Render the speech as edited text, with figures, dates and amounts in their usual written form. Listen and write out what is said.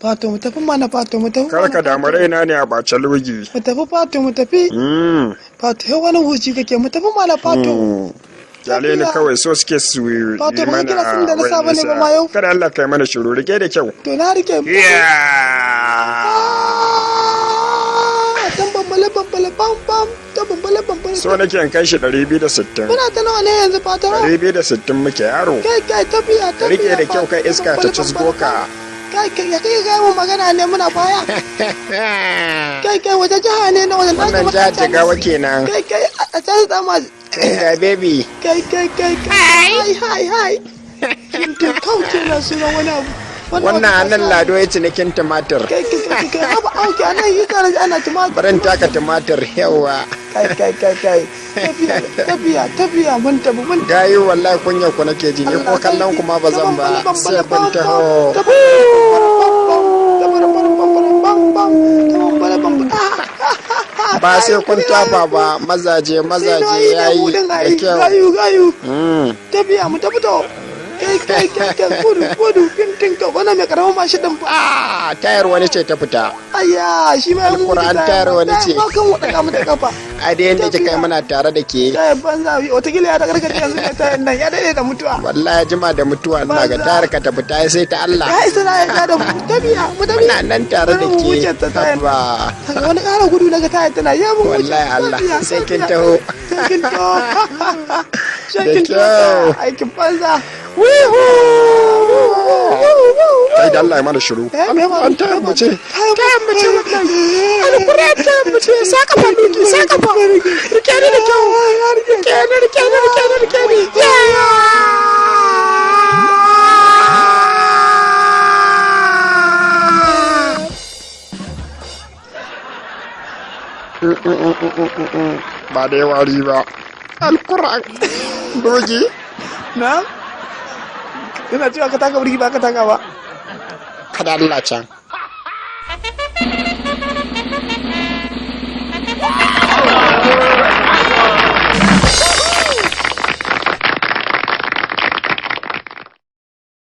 Fato mu tafi mana Fato mu tafi. Kar ka damu, raina ne a ɓace lugi. Mu tafi Fato mu tafi. Fato yau wani huci kake, mu tafi mana Fato. Kyale ni kawai, so suke su yi Fato, ba mana kira sun da na saba ne ba ma yau. Kada Allah kai mana shiru, rike da kyau. To na rike. Dan bambale bambale bam bam, dan bambale bambale. So nake in kai shi 260. Muna ta nawa ne yanzu Fato? 260 muke yaro. Kai kai tafiya tafiya. Rike da kyau kai iska ta cizgo ka. Kai kai ya kai ga mu magana ne muna baya. Kai kai wata jiha ne na wajen. Wannan jihar Jigawa kenan. Kai kai a can da ma. Ga baby. Kai kai kai kai. Hai hai hai. Kintin kauce na sunan wani abu. Wannan anan Lado ya cinikin tumatir. Kai kai kai kai abu auki anan yi tsara ana tumatir. Barin taka tumatir yawa. Kai kai kai kai. Tafiya tafiya tafiya mun tafi mun. Gayu wallahi kunya ku nake ji ne, ko kallon ku ma ba zan ba sai kun taho. Ba sai kun tafa ba, mazaje mazaje yayi da kyau. Gayu gayu. Tafiya mu tafi to. Kai kai kai kai gudu gudu fintin ka wannan mai karamin mashin din fa. Ah, tayar wani ce ta fita. Ayya shi ma mun Alquran tayar wani ce. Ma kan wadaka mu da kafa. A dai yanda kika yi muna tare da ke. Tayar banza wataƙila ya takarkace yanzu mai tayar nan ya daɗe da mutuwa. Wallahi jima da mutuwa ina ga tayar ka ta fita sai ta Allah. Ya isa na yarda da mu tafiya mu tafi. Muna nan tare da ke. Haba. Wani ƙara gudu naga tayar tana ya mun wuce. Wallahi Allah sai kin taho. Sai kin taho. Sai kin taho. Aikin banza. Kai da Allah ya mana shiru. An tayar mu ce. Tayar mu ce wallahi. Alquran tayar mu ce. Saka fa miki, saka fa. Rike ni da kyau. Rike ni, rike ni, rike ni, rike ni. Ba da yawa riba. Alquran. Dogi. Na? Ina cewa ka taka birki ba ka taka ba. Kada Allah can.